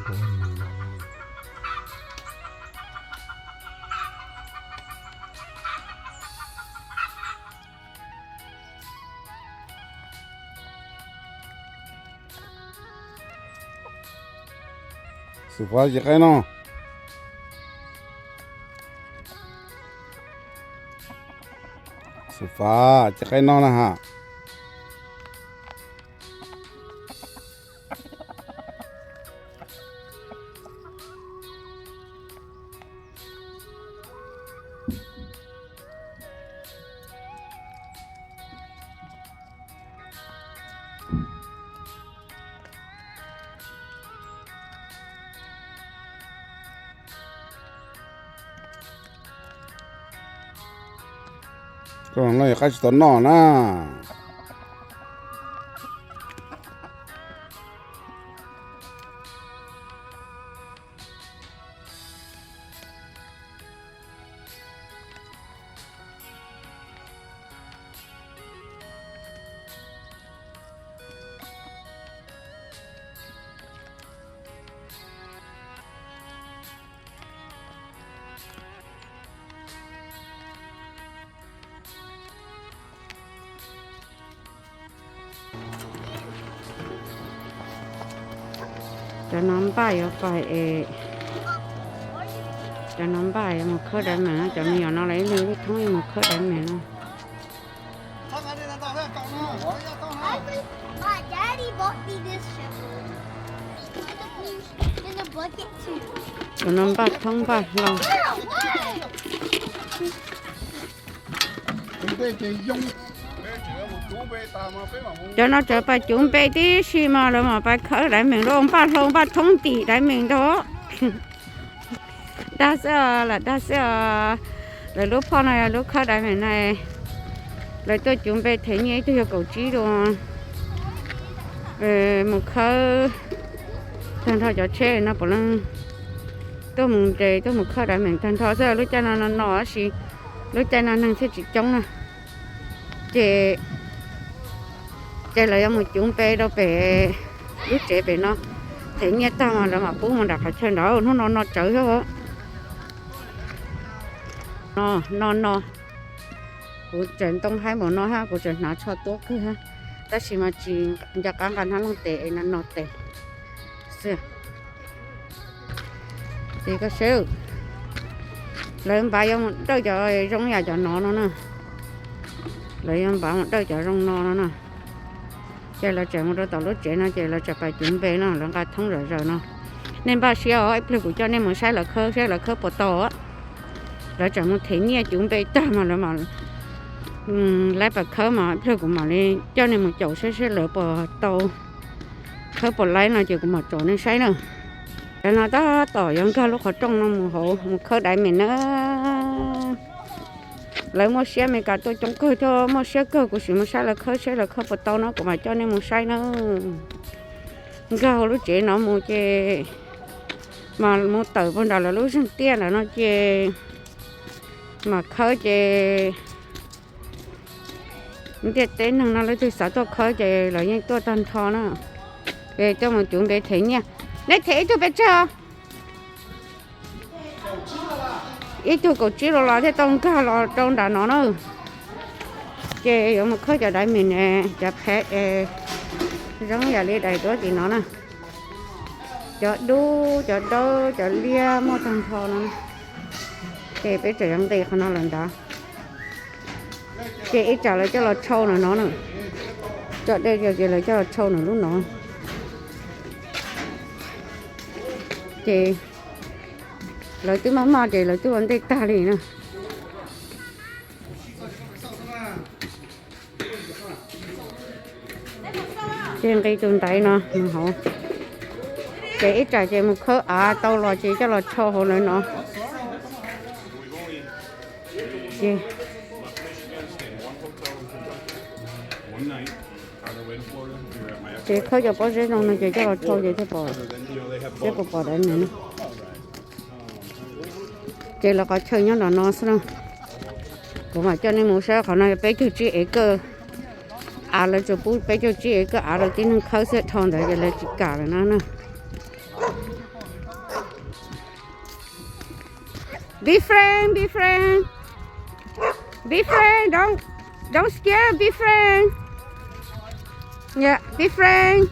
Xus Fav, ces qaib noj. Xus Fav, ces qaib noj na ha. Koj no yog qaib tsis tau noj na. Cov no npaj yuav pais es, cov no npaj yuav mus khawb diamond no, cov me nyuam no lawv ib leeg ib thoob yuav mus khawb diamond no. Cov no npaj thoob npaj hlau. Cov no tseem pais cuv npe tib si mas lawv mam pais khawb diamond, lub npaj hlau npaj thoob tim diamond ntag. Dag xwb, lam dag xwb os. Lawv lub phoj no yog lub khawb diamond na. Lawv tuaj cuv npe them nyiaj, ib tug yog kaum tsib dua. Mus khawb tag nrho cov tsheb no puav leej tuaj mus nres tuaj mus khawb diamond tag nrho xwb. Lub caij no no no tab sis lub caij no neeg thiaj tsis coob na. Ces, ces lawv yuav mus cuv npe rau pem lub tsev pem no, them nyiaj tag mas lawv mam pub mus nram qhov chaw nrad. Hnub no no tsawv thiab. No no, kuv tseem ntoo haib npaum no hab, kuv tseem hnav tsho tuab kawg hab, tab sis mas tsis nco qab nqa hnab looj tes es no no tes xwb. Ces koj saib, lawv npav yuav mus dawj cov zoo yam cov no no na. Lawv yuav npav mus dawj cov zoo no no na. Ces lawv tseem mus rau tom lub tsev no ces lawv tseem pais cuv npe no, lawv nqa thoob zom zaws no. Nej npaj siab os, ib pliag kuv coj nej mus saib lawv khawb, saib lawv khawb puas tau. Lawv tseem mus them nyiaj cuv npe tag mas lawv mam laib pais khawb mas ib pliag kuv mam li coj nej mus caum saib saib lawv puas tau khawb puas laib no ces kuv mam tsom nej saib na. Cov no tab tom yuav nkag lub qhov rooj no mus hauv mus khawb diamond na. Lawv muaj siab, Amelikas tuaj coob kawg thiab, muaj siab kawg. Kuv sim mus saib lawv khawb, saib lawv khawb puas tau no kuv mam coj nej mus saib na. Nkag hauv lub tsev no mus ces mas mus tawm puag nram lawv lub zeeg tiaj ntawm no ces mam khawb ces ntiaj teb neeg no leej twg xav tuaj khawb ces lawv yeej tuaj tag nrho na. Ces tuaj mus cuv npe them nyiaj. Nej them ib tug pes tsawg? Ib tug kaum tsib los los thiaj tau nkag los rau nram no na. Ces yuav mus khawb cov diamond ne, cov phev es zoo yam li daim duab tim no na. Cov dub, cov dawb, cov liab muaj tag nrho no. Ces peb tseem yuav nqis qhov no lawm ntawd. Ces ib tsam lawv coj los tshau no no na. Cov dej ces lawv coj los tshau nws lub no. Ces lawv twb maj maj ces lawv twb ua ntej tag li na. Ces nqis tus ntaiv no mus hauv. Ces ib tsam ces mus khawb av tau los ces coj los tshau hauv lawv no. Ces, ces khawb cov pob zeb zoo no ces coj los tshau ces thiaj pom, thiaj pom pom diamond no. Ces lawv qhov chaw nyob nram no xwb na. Kuv mam coj nej mus saib, qhov no yog peb caug tsib acre. Av lawv tsuas pub peb caug tsib acre av rau tib neeg khawb xwb, dhau ntawd ces lawv tsis kam lawm no na. Be friend, be friend. Be friend, don't, don't scare, be friend. Yeah, be friend.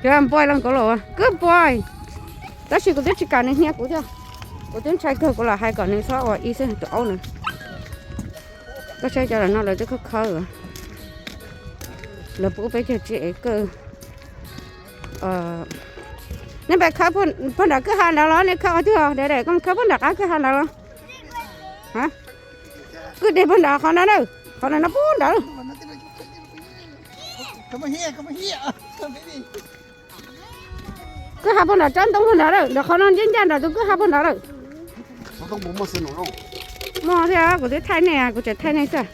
Good boy, good boy. Tab sis kuv twb tsis kam nws hnia kuv thiab. Kuv twb ntshai kawg, kuv los hais kom nws txhob ua ib xwb tus aub no. Koj saib cov no lawv twb khawb khawb, lawv pub peb cog tsiaj ev kawj. Nej pais khawb puag nram kwj ha ntawd los nej khawb qhov twg? Dam, koj khawb puag nram qab kwj ha ntawd los? Kwj deg puag nram qhov no na, qhov no no puag nrad. Kwj ha puag nram tsob ntoo puag nrad lawm, nram qhov no ncaj ncaj nram tus kwj ha puag nrad lawm. Muaj thiab, kuv twb thaij nej, kuv tseem thaij nej xwb.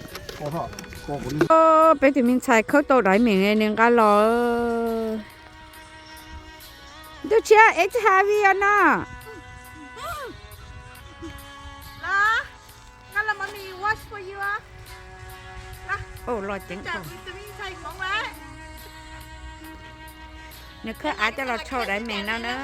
Peb tus me ntxhais khawb tau diamond nws nqa los. Ntuj tshiab, it's heavy or not? Los ceev. Nws khawb av coj los tshau diamond no na.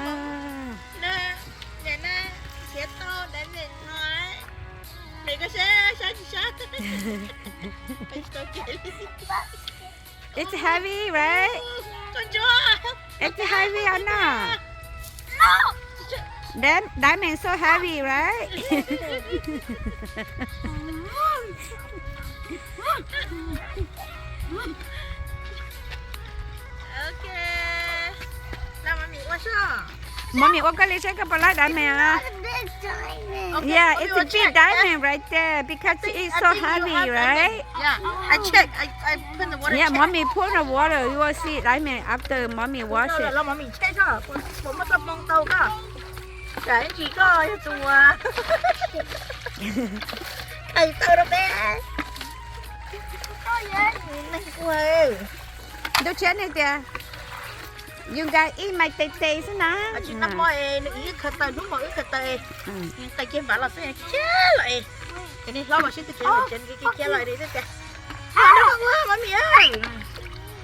It's heavy, right? It's heavy or not? Diamond so heavy, right? Mommy ua koj li seb koj puas laib diamond. Yeah, it's a big diamond right there because it's so heavy, right? Yeah, mommy put in the water. You will see diamond after mommy wash it. Ntuj tshiab, nej tias yus nqa ib mai tes tes xwb na.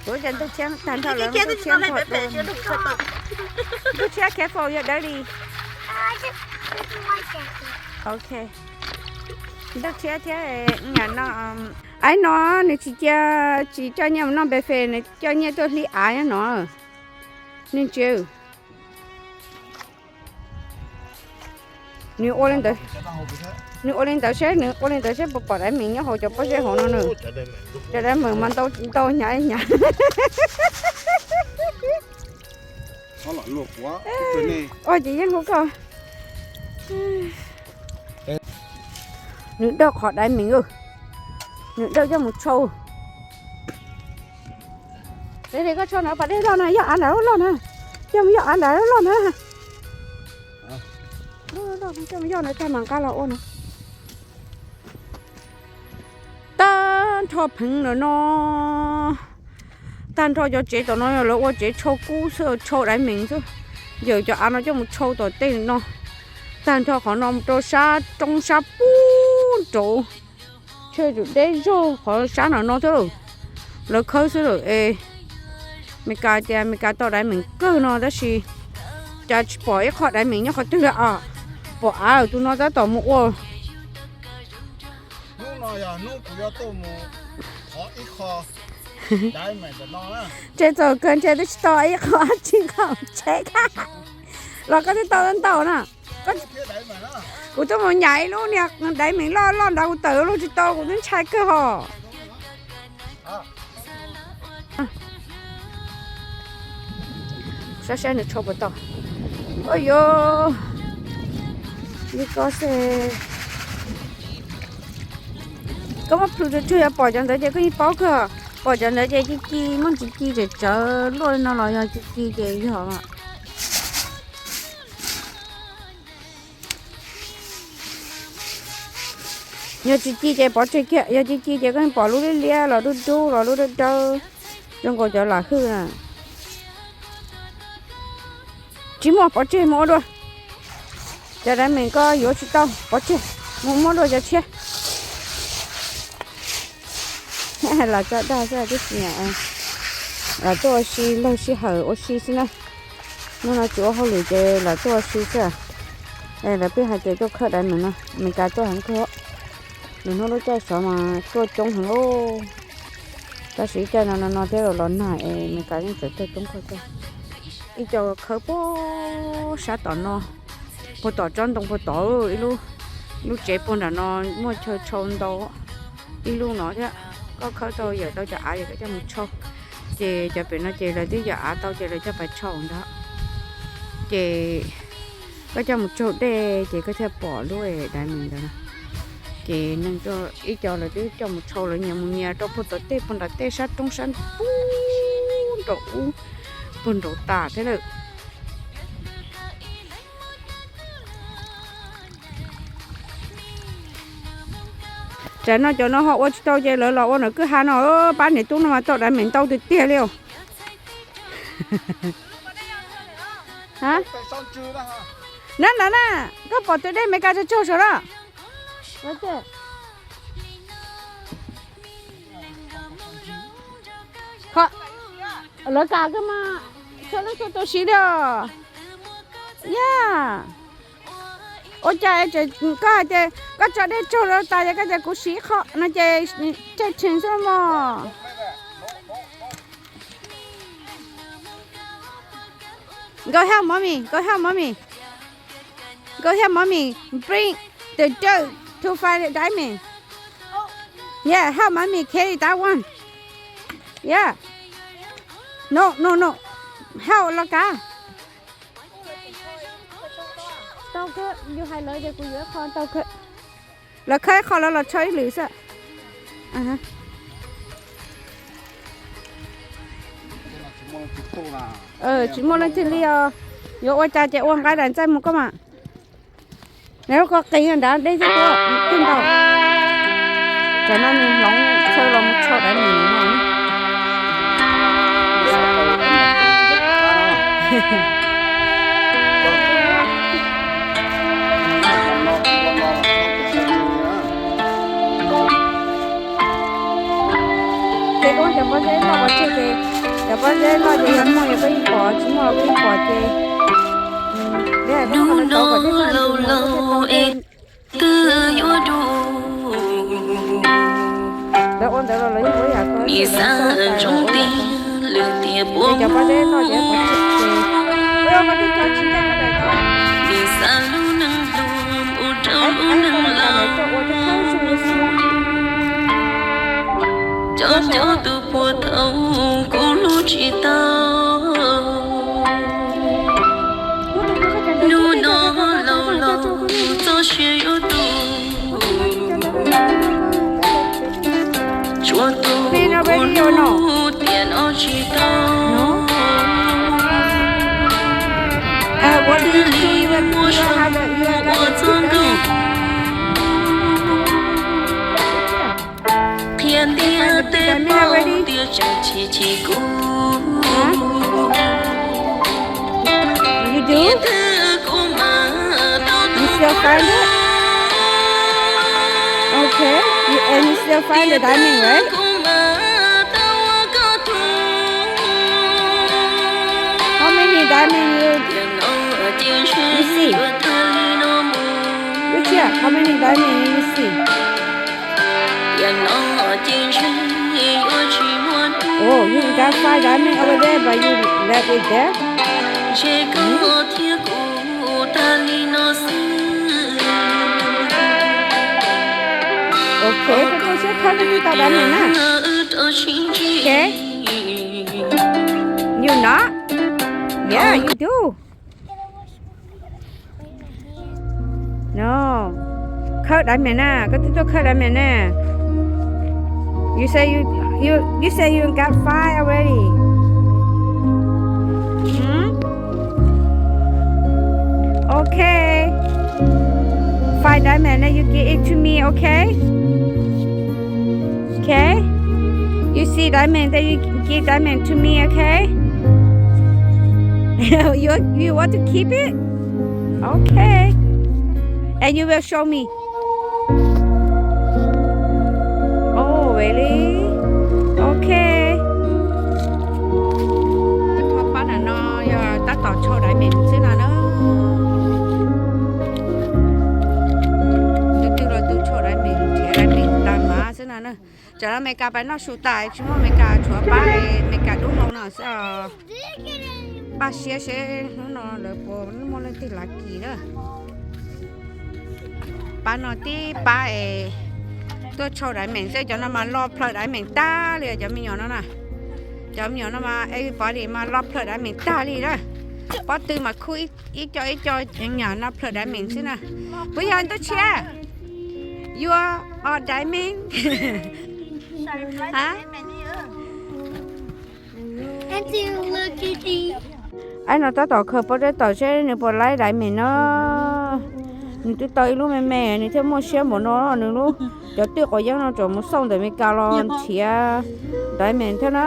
Kuv cov ntuj tshiab tag nrho lawm, ntuj tshiab nqos dua. Ntuj tshiab, careful, yog dawb li. Ok. Ntuj tshiab thiab nyam no. Aib no nws tsis cia, tsis coj nyiaj mus noj buffet, nws coj nyiaj tuaj hlib av no. Nej ntsia, nws ua li ntawd, nws ua li ntawd seb, nws ua li ntawd seb puas pom diamond nyob hauv cov pob zeb hauv no na. Cov diamond mas ntau ntau hnyav hnyav. Ua ces yeej hu koj. Nws dawj qhov diamond, nws dawj coj mus tshau. Koj tshau no pas dej loj na, yog av ntawd loj na, coj mus yog av ntawd loj na. Coj mus yog ntawd tag mam nqa los ua no. Tag nrho pheev ntawm no, tag nrho cov tsev tom no yog lawv ua tsev tshau kub xwb, tshau diamond xwb. Yawm cov av no coj mus tshau tom tej no. Tag nrho qhov no mus rau sab roob sab pub nraud, tshem tus deb zog qhov sab ntawm no thiab lawm. Lawv khawb xwb lawm es Meskas tias Meskas tau diamond kawg no tab sis cas tsis pom ib qho diamond nyob qhov twg li os. Pom av tus no tab tom mus ua. Hnub no yog hnub kuv yuav tuaj mus thov ib qho diamond ntawm no na. Ntshe txaus kawg ntshe twb tsis tau ib qho dab tsi nkaus tsheb thiab. Los koj twb tau ntau na. Kuv tuaj mus nyam ib lub niag diamond loj loj ntawd kuv tawm lub tsis tau, kuv twb ntshai kawg hos. Saib saib nws tshau puas tau. Ua yos, li ko xwb. Koj muab plhws tsawg tsawg, yog pom cov ntawd ces koj yeej paub kawg. Pom cov ntawd ces ci ci, muaj tsis ci tsawv tsawv luaj li no los yog ci ci ces yog. Yog tsis ci ces pov tseg kiag, yog ci ci ces koj yeej pom lub liab liab los dub dub los lub dawb dawb, zoo nkaus cov lam hwj na. Tsis muaj, pov tseg mus ua dua. Cov diamond koj yuav tsis tau, pov tseg, mus muab dua cov tshiab. Los coj dag xwb tib si, los tuaj ua si laug sij hawm ua si xwb na. Hnub no tsis ua hauj lwm ces los tuaj ua si xwb. Lawv pheej hais tias tuaj khawb diamond no Meskas tuaj heev kawg. Lwm hnub lub caij sov mas tuaj coob heev lauj. Tab sis ib caij no no no thiab los los nag es Meskas yeej tseem tuaj coob kawg thiab. Ib co khawb puag sab tom no, puag tom tsob ntoo puag tod, ib lub, lub tsev puag nram no muaj chaw tshau ntau. Ib lub no thiab, koj khawb tau yawm tau cov av yawm koj coj mus tshau. Ces cov pem no ces lawv twb yawm av tau ces lawv coj pais tshau ntawd. Ces koj coj mus tsaug dej ces koj thiaj pom lub diamond ntawd. Ces neeg ib co lawv twb coj mus tshau lawv nyias mus nyias rau puag tom tej puag nram tej sab roob sab puag nraum ub, puag nraum tas thiab lawm. Tsam no cov no ho ua tsis tau ces lawv los ua ntawm kwj ha no, pab niam tub no mas tau diamond ntau tiag tiag li os. Na na na, koj pom tus dej Meskas tsaug tsaug saum no? Lawv kam kawg mas, txhua leej txhua tus siv li os. Yog ua cas koj hais tias koj tso dej tsaug lawm tas, yog koj tias kuv siv ib qho no ces change xwb mog. Go help mommy, go help mommy. Go help mommy bring the dirt to find the diamond. Yeah, help mommy carry that one. Yeah. No, no, no. Help los kav. Tau kawg, yus hais lawv ces kuv yuav ib qho tau kawg. Lawv khawb ib qho lawv los tshau ib lwm xwb. Tsis muaj leej twg li os. Yuav ua cas ces ua nqaij daim ntxaij mus koj mas. Nws lub ko qis nrad deb thiab twb ntau. Tsam no nws hloov chaw los mus tshau diamond no. Ces ua cov pob zeb loj ua tseg ces, cov pob zeb loj ces yog muaj yog koj yeej pom, tsis muaj los koj yeej pom ces. Hnub no laus laus es twb yuav dua, nim xav zoo tiag lwm tiam puas muaj, nim xav lub neej hluas mus rau lub neej laus. Cov cov tus puas tau kuv hlub tsis tau. Hnub no laus laus txoj sia yuav tu, tsuas tu kuv hlub tiam no tsis tau. Cia li muab zog ua txoj nkauj. Qhia tiag teb paub tias tseem chim chim kuv. Qhia twg kuv mam tau tu. Okay, you, and you still find the diamond, right? How many diamond you, you see? Which here? How many diamond you see? Oh, you got five diamond over there, but you left it there. Okay, koj tus siab khawb koj twb tau diamond na. Okay. You not? Yeah, you do. No. Khawb diamond na, koj twb tuaj khawb diamond na. You say you, you, you say you got five already. Hmm? Okay. Find diamond and you give it to me, okay? Okay? You see diamond, then you give diamond to me, okay? You, you want to keep it? Okay. And you will show me. Oh, really? Okay. Tho pab nram no yog tab tom tshau diamond xwb no na. Tseem los Amelikas pais noj su tas tsis muaj Amelikas, tshuav pab Amelikas dub hau no xwb os. Npaj siab seb hnub no lawv puas muaj leej twg lav kis na. Pab no tib pab es tuaj tshau diamond xwb, cov no mas lo plhaws diamond tag li cov me nyuam no na. Cov me nyuam no mas everybody mas lo plhaws diamond tag li na. Pob tw mas khub ib co ib co nyam no plhaws diamond xwb na. Puas yog ntuj tshiab? You are a diamond. Aib no tab tom khaws pob zeb tawm seb nws puas laib diamond no. Nws twb tau ib lub me me nws thiaj muaj siab npaum no, nws lub cov twj quav yeeb no tseem mus xauj ntawm Amelikas los nrhiav diamond thiab na.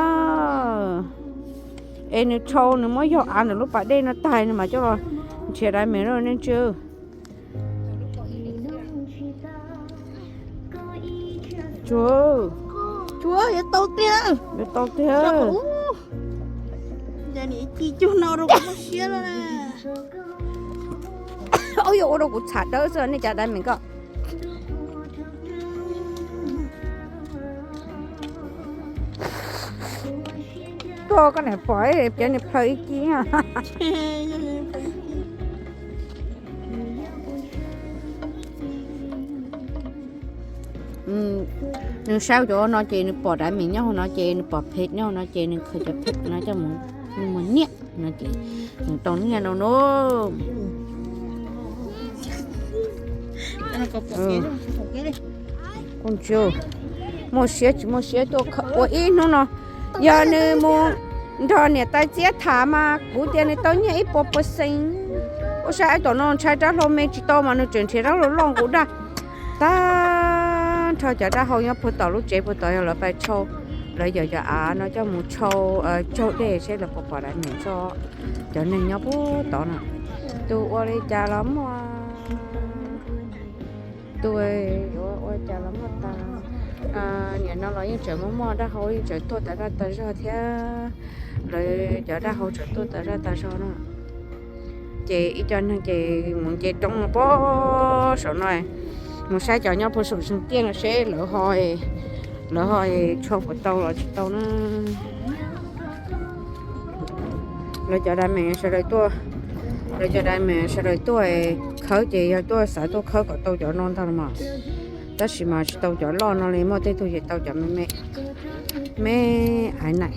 Es nws tshau nws muab yog av ntawm lub pas dej no tag nws mam coj los nrhiav diamond na nej ntsia. Tsuag, tsuag yuav tau tiag, yuav tau tiag. Ua rau kuv muaj siab lawm. Ua rau kuv txham dawb xwb nej cov diamond koj. Tuaj koj niam pom cov niag plhaws ib ci. Nws saib cov no ces nws pom diamond nyob hauv no ces nws pom phev nyob hauv no ces nws khaws cov phev no coj mus, nws mus niam no ces nws tau niam no no. Muaj siab tsis muaj siab tuaj ua ib hnub no. Yog nws mus nrog niam tais txiab tham mas kuv tias nws tau nyiaj ib puas percent. Ua saib tom no ntshai rab hlau me tsis tau mas nws tseem nrhiav rab hlau loj nqus daj. Tag nrho cov dab hau nyob puag tom lub tsev puag tom yog lawv pais tshau, lawv yawm cov av no coj mus tshau tsaug dej seb lawv puas pom diamond tso. Cov neeg nyob puag tod no, tus ua li cas los muaj, tus yuav ua cas los muaj tas. Nim no los yeej tseem muaj muaj dab hau yeej tseem tuaj tas zaj tas zog thiab. Lawv cov dab hau tseem tuaj tas zaj tas zog no. Ces ib co neeg ces mus nce roob no puag saum no, mus saib cov nyob puag saum zeeg tiaj no seb lawv ho, lawv ho tshau puas tau los tsis tau na. Lawv cov diamond sawv daws tuaj, lawv cov diamond sawv daws tuaj khawb ces yog tuaj xav tuaj khawb kom tau cov no ntag los mas. Tab sis mas tsis tau cov loj no li, muaj tej tug ces tau cov me me, me aiv naim.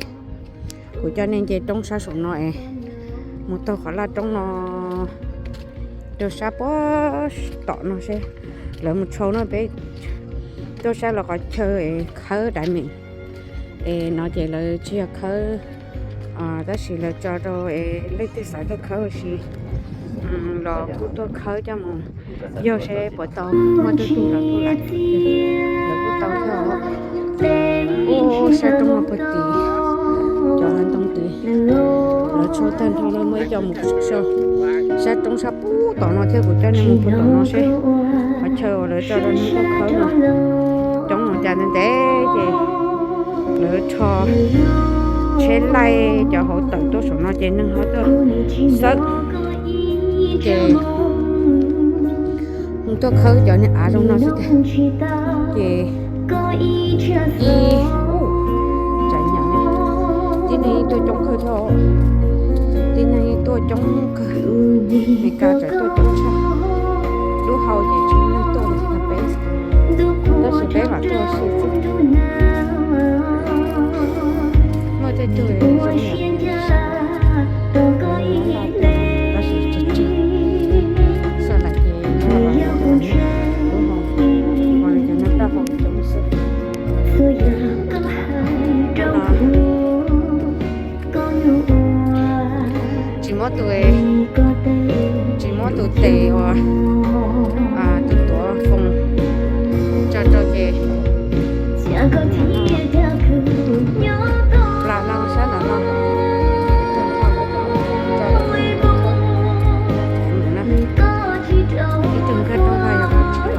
Kuv coj nej nce roob sab saum no es mus taug qhov laj roob no rau sab puag tom no seb lawv mus tshau no peb tuaj saib los qhov chaw es khawb diamond. Es no ces lawv tsis yog khawb, tab sis lawv tso rau es leej twg xav tuaj khawb ua si los kuj tuaj khawb coj mus yog seb puas tau, muaj tej tug los tuaj lawv kuj tau thiab os. Ub, sab roob no puag tid, cov ntoo tid, lawv tshau tag nrho lawm muaj ib co mus so sab roob sab puag tom no thiab kuv coj nej mus puag tom no seb qhov chaw uas lawv tso rau neeg tuaj khawb no coob mus cas ntev ntev ces lawv rho tsheb laij cov hauv tawm tuaj saum no ces neeg ho tuaj xawb ces mus tuaj khawb cov niag av zoo no xwb tiag. Ces ib, tsam nyam li, tib neeg yeej tuaj coob kawg thiab, tib neeg yeej tuaj coob kawg. Meskas tseem tuaj coob tshaj, lub hau ces tsis muaj neeg tuaj li peb, tab sis peb mam tuaj si xwb. Muaj tej tug zoo yam tab sis tsawg tsawg, xav lawm ces lub hau, lub hau, cov neeg tuaj hau coob xwb. Tsis muab tus, tsis muab tus tes uas tus tuav foos tso rau ces plas no sab nram no, ib tug nkag rau vaj yog kaum tsib los,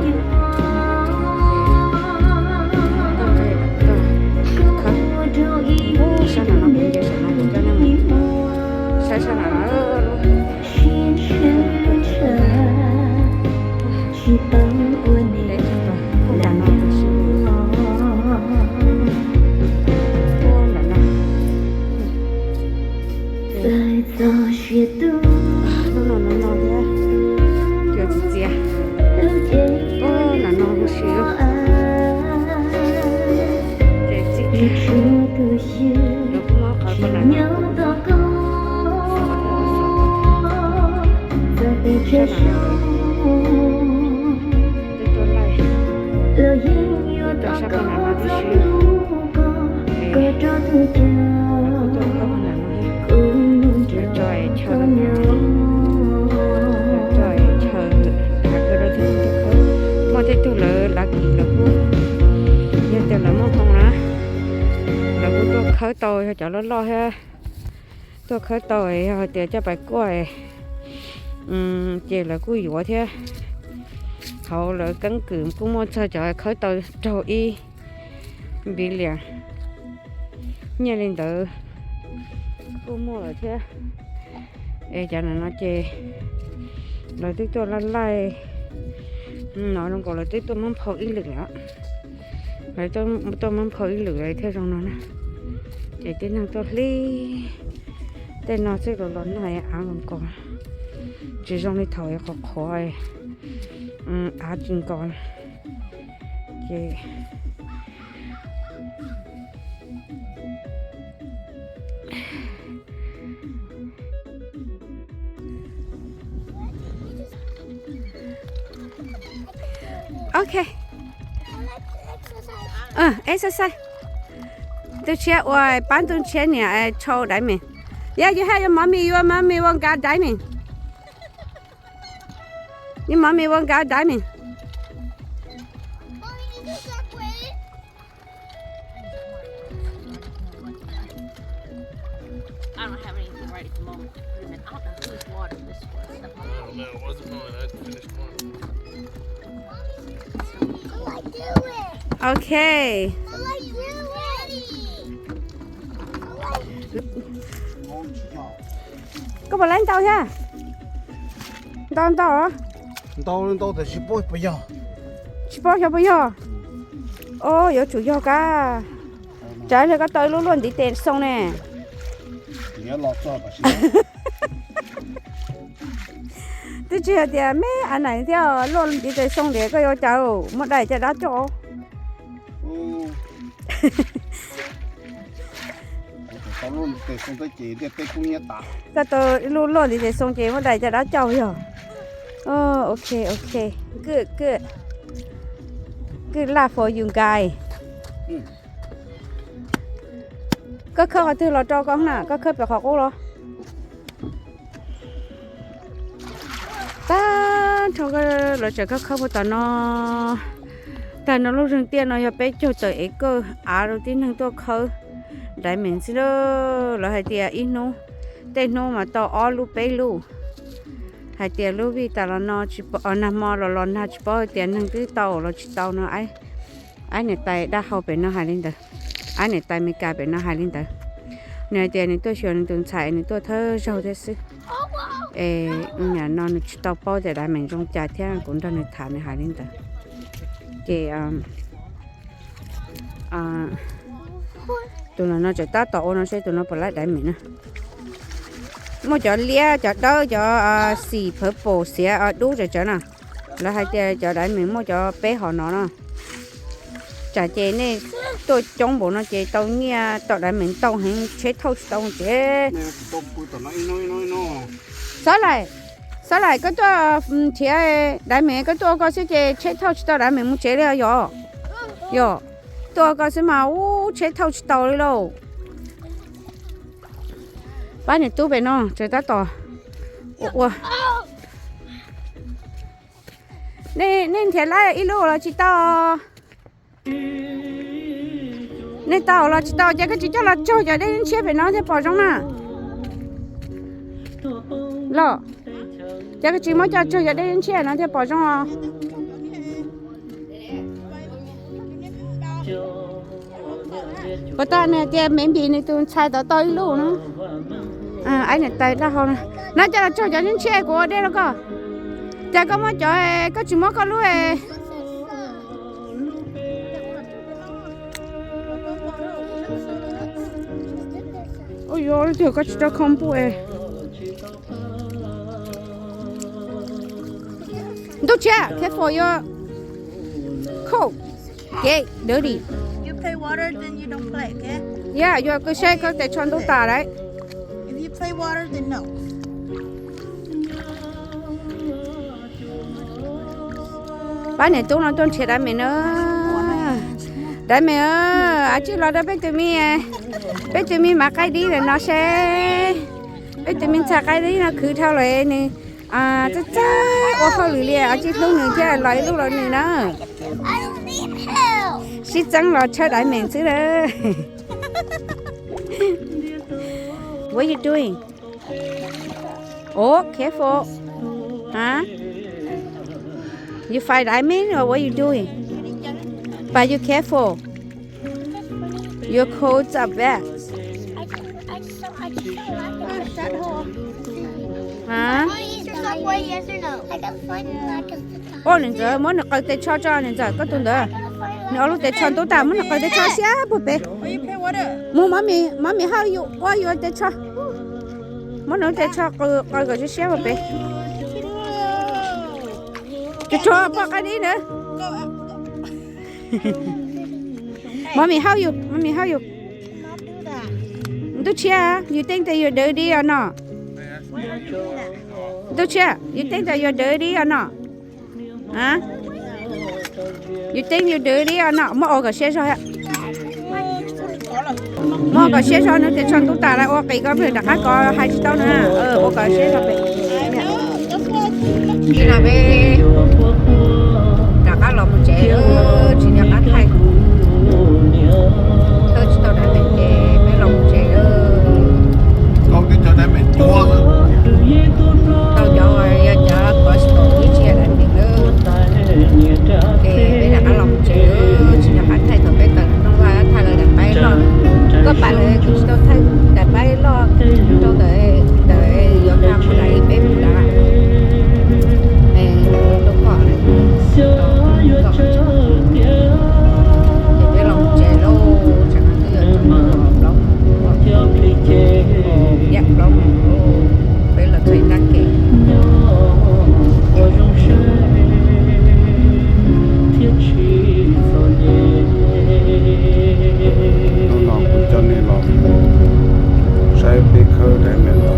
sab nram no kuv nce saum no kuv coj nej mus saib sab nram no. Lawv kuj muab qhawv qhov nram no. Twb tuaj laij, tuaj sab qhov nram no tib si. Tuaj khawb qhov nram no thiab. Tso tso es chaw, tso es chaw, tav kawg rau thiab tuaj khawb. Muaj tej tug lawv lav kis lawv kuj, yog tias lawv muaj hmoo na, lawv kuj tuaj khawb tau, yog cov loj loj thiab. Tuaj khawb tau, yog hais tias coj pais kuaj ces lawv kuj yuav thiab. Hauv lawv keeb kwm kuj muaj txog cov khawb tau raug ib npiv lias nyiaj li ntawd kuj muaj lawm thiab. Es cov no ces lawv twb tuaj laij laij no zoo nkaus lawv twb tuaj muab nphau ib lwm lawm. Lawv tuaj muab nphau ib lwm lawm thiaj zoo no na. Ces tib neeg tuaj hlib tej no xwb los los noj av nkaus nkaus, tsis zoo li thaum qhuav qhuav av tsis nkaus ces Ok. Exercise. Tus tshiab ua pab tus tshiab niam thau diamond. Yeah, you have your mommy, your mommy want got diamond. Your mommy want got diamond. I don't have anything right at the moment to put him in. I don't know whose water this was. I don't know. It wasn't mine. I finished mine. Okay. Koj puas laib ntau thiab? Ntau ntau. Ntau ntau tab sis tsis paub puas yog. Tsis paub xyov puas yog. O, yuav tsum yog kab. Tsam ib pliag koj tau ib lub luaj ntiv tes xoo ne. Twb tsis hais tias me a nais thiab luaj ntiv tes xoo ntiav koj yuav cas muab dai caj dab coj. Koj tau ib lub luaj ntiv tes xoo ces muab dai caj dab coj yog. Ok, ok. Good, good. Good luck for you guys. Koj khawb qhov twg los rau koj na, koj khawb pem qhov qub los? Tag nrho los tseem khawb khawb puag tom no. Tag no lub zeeg tiaj no yog peb caug tawm es kawj av rau tib neeg tuaj khawb diamond xwb. Lawv hais tias ib hnub, tej hnub mas tau ob lub peb lub. Hais tias lub vij tas los no, nag hmo los los nag tsis paub hais tias neeg twb tau los tsis tau no. Aib niam tais dab hau pem no hais li ntawd. Aib niam tais Meskas pem no hais li ntawd. Nws hais tias nws tuaj xyuas nws tus ntxhais, nws tuaj thawj zaug thiab xwb. Es nim no nws tsis tau paub tias diamond zoo cas thiab, kuv nrog nws tham nws hais li ntawd. Ces tus no tseem tab tom ua no seb tus no puas laib diamond na. Muaj cov liab, cov dawb, cov xim purple xiav dub tsawv tsawv na. Lawv hais tias cov diamond muaj cov peb hom no na. Tsam ces nej tuaj coob npaum no ces tau nyiaj tom diamond ntau heev, tsheb thauj tsis tau ces. Xav laim, xav laim koj tuaj nrhiav diamond, koj tuaj ua koj xwb ces tsheb thauj tsis tau diamond mus tsev li yom. Yog, tuaj ua koj xwb mas ub tsheb thauj tsis tau li lauj. Pab niam tub pem no tseem tab tom ua ua. Nej nrhiav laib ib lub los tsis tau? Nej tau los tsis tau ces koj tsis coj los tsaug cov dej yeeb tshiab pem no thiaj pom zoo na. Los, ces koj tsis muab coj tsaug cov dej yeeb tshiab no thiaj pom zoo os. Puas tas nws tias me npis nws tus ntxhais tau tau ib lub no. Aib niam tais dab hau no, coj los tsaug cov dej tshiab kuv ua dej rau koj. Cas koj muab cov, koj tsis muab koj lub. Ua yuav leej twg koj tsis rau khau npuj es. Ntuj tshiab, careful your coat. Get dirty. play water, then you don't play, okay? Yeah, yuav koj saib koj tes tsho ntub tas lawm. If you play water, then no. Pab niam tub no tuaj nrhiav Diamond na. Diamond, a tsij los rau peb tus me, peb tus me mav qaib dib ntawm no seb. Peb tus me ntxhais qaib dib no khwv dhau lawm nws txawj txawj ua hauj lwm li, a tsij hlub nws thiab los ib lub los nws na. Sib txeeb los tshawb Diamond xwb na. What you doing? Oh, careful. Huh? You find Diamond or what you doing? But you careful. Your clothes are bad. Huh? Oj, niam ntxawm, muab nws qaws tes tsho tso, niam ntxawm, koj tus ntawd. Nws ob lub tes tsho ntub tas, muab nws qaws tes tsho siab puag pem. Mus, mami, mami, how you, ua yuav tes tsho. Muab nws tes tsho qaws kom siab siab puag pem. Tus tsho poj qaib dib na. Mami, how you, mami, how you. Ntuj tshiab, you think that you're dirty or not? Ntuj tshiab, you think that you're dirty or not? Huh? You think you're dirty or not? Muab ua kom siab zog. Muab ua kom siab zog, nws tes tsho ntub tas lawm, ua qis koj pheej rov qab kov hais tsis tau na. Ua kom siab zog pem. Ib no peb rov qab los mus tsev, tsis nco qab thaij. Thawj tsis tau Diamond ces peb los mus tsev. Tau cov, yog cov kov tsis tau ib tsis yog Diamond lawm. Ces peb rov qab los mus tsev, tsis nco qab thaij thaum peb tawm no, thaij lawv daim paib loj. Koj pam lawv kuv tsis tau thaij daim paib loj rau ntawm, ntawm yuav nqa mus lawm peb mus lawm. Ces peb los mus tsev lauj, tsam no twb yuav tsoo plaub moos, yam plaub moos, peb los txog ib nrab kev. Hnub no kuv coj nej los saib peb khawb Diamond.